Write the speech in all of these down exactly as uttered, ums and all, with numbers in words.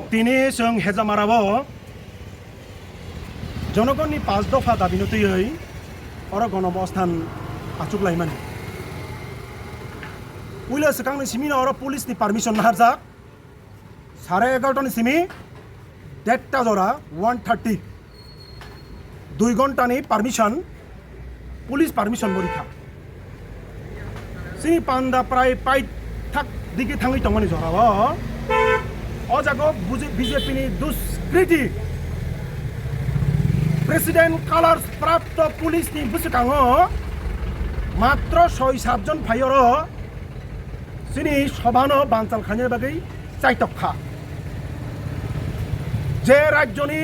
Tini chwng Hejamarao jonogonni pash dopha dabino twiwi oro gono obosthan achuk laimani. Puila swkangni simi no oro police ni permission naharjak. Sare egarota ni simi derta jora, one thirty. Dui ghonta ni permission, police permission bo rikha. Chini panda prai pai thak digi thangwi tongmani jorao. O jaga o buji-, B J P ni duskriti, President Colors prapto police ni bwswkango matro soi sat jon phai oro chini sobhano banchal khaina bagwi chaitok kha. Je rajyoni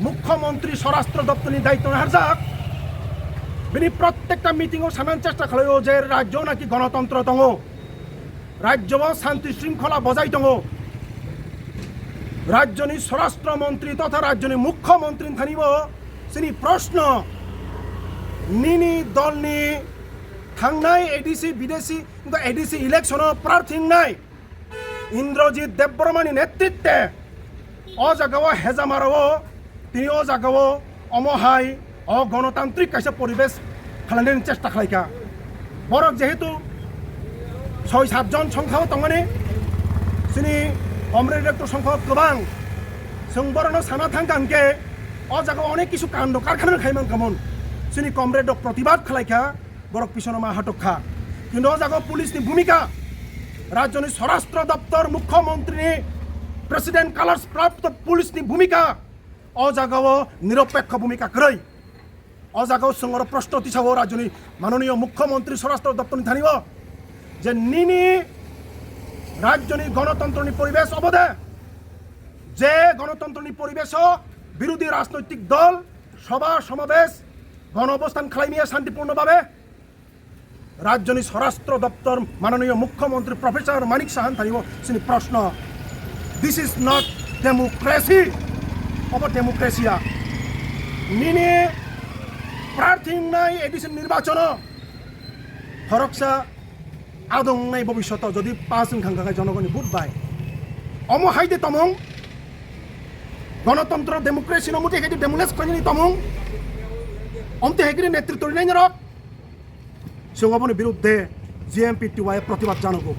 mukhyamantri swarashtra doptorni daitwno harjak, bini prottekta meeting o sanani chesta khlaio je rajyo naki gonotontro tongo, rajyo o shanti shringkhola bojai tongo. Rajyoni swarashtra mantri totha rajyoni mukhyamantri thani bo chini proshno, nini dolni thangnai A D C, bidesi, A D C election o prarthi wngnai Indrajit Debbarma ni netritwe o jaga o Hejamarao tini o jaga o omo hai o gonotantrik kaisa poribesh khwlainani chesta khlaikha. Borok jehetu soi sat jon songkha o tongmani, chini comrade director songkha o kwbang. Chwng borokno sana thangkha hwnkhe o jaga o onek kisu kando karkhana khai mankha mun. Chini comrade rok protibad khlaikha, borok pisono ma hatok kha. Kintu o jaga o police ni bhumika, rajyoni swarashtra doptor, mukhyamantri ni, President Colors prapto police ni bhumika, o jaga o niropekho bhumika kwrwi. O jaga o chwng oro proshno tisao rajyoni manoniyo mukhyamantri swarashtra doptorni thani o je nini rajyoni gonotontroni poribesh obo de, je gonotontroni poribesh o birodhi rajnoitik dol sobha somabesh gono obosthan khlaimiya shantipurno bhabe. Rajyoni swarashtra doptor manoniyo mukhyamantri Professor Manik Sahan thani o chini proshno, this is not democracy. Obo democracy ya? Nini prarthi wngnai A D C nirbachono khoroksa adong wngnai bobishoto jodi pass wngkha hwnkha khe jonogoni vote bai, omo hai de tomung? Gonotontro democracy no muti hai de demolish khainani tomung? Omte hai khe netritwo rinai norok? Chwng oboni birudde G M P T Y protibad janago.